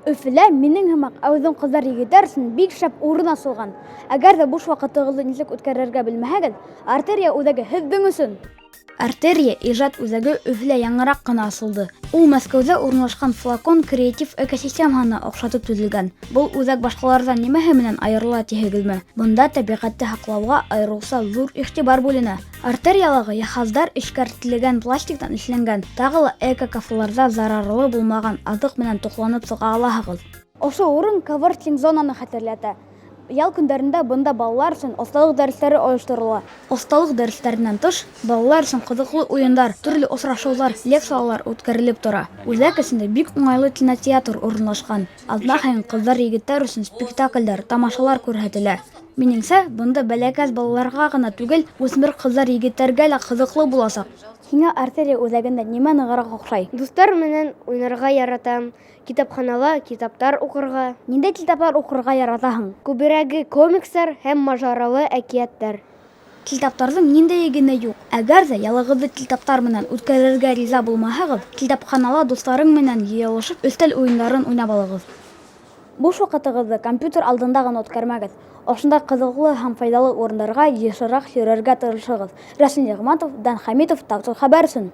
Өфөлә минең һымаҡ әүҙем ҡыҙҙар-егеттәр өсөн бик шәп урын асылған. Әгәр ҙә буш ваҡытығыҙҙы нисек үткәрергә белмәһәгеҙ, Артерия үҙәге һеҙҙең өсөн! Артерия ижад үҙәге Өфөлә яңыраҡ ҡына асылды. Ул Мәскәүҙә урынлашҡан Флакон креатив экосистемаһына оҡшатып төҙөлгән. Был үҙәк башҡаларҙан нимәһе менән айырыла тиһегеҙме? Бында тәбиғәтте һаҡлауға айырыуса ҙур иғтибар бүленә. Артериялағы йыһаздар эшкәртелгән пластиктан эшләнгән, тағы ла эко-кафеларҙа зарарлы булмаған аҙыҡ менән туҡланып сыға алаһығыҙ. Ошо урын коворкинг-зонаны хәтерләтә. Ял көндәрендә бында балалар өсөн оҫталыҡ дәрестәре ойошторола. Оҫталыҡ дәрестәренән тыш, балалар өсөн ҡыҙыҡлы уйындар, төрлө осрашыуҙар, лекциялар үткәрелеп тора. Үҙәк эсендә бик уңайлы кинотеатр урынлашҡан. Аҙна һайын ҡыҙҙар-егеттәр өсөн спектаклдәр, тамашалар күрһәтелә. Минеңсә, бында бәләкәс балаларға ғына түгел, үҫмер ҡыҙҙар-егеттәргә лә ҡыҙыҡлы буласаҡ. Һиңә Артерия үҙәгендә нимә нығыраҡ оҡшай? Дуҫтар менән уйнарға яратам. Китапханала китаптар уҡырға. Ниндәй китаптар уҡырға яратаһың? Күберәге комикстар һәм мажаралы әкиәттәр. Китаптарҙың ниндәйе генә юҡ. Әгәр ҙә ялығыҙҙы китаптар менән үткәрергә риза булмаһағыҙ, китапханала дуҫтарың менән йыйылышып өҫтәл уйындарын уйнап алығыҙ. Буш ваҡытығыҙҙы компьютер алдында ғына үткәрмәгеҙ. Ошондай ҡыҙыҡлы һәм файҙалы урындарға йышыраҡ йөрөргә тырышығыҙ. Рәсүл Ниғмәтов, Дан Хәмитов, Тап Хәбәр өсөн.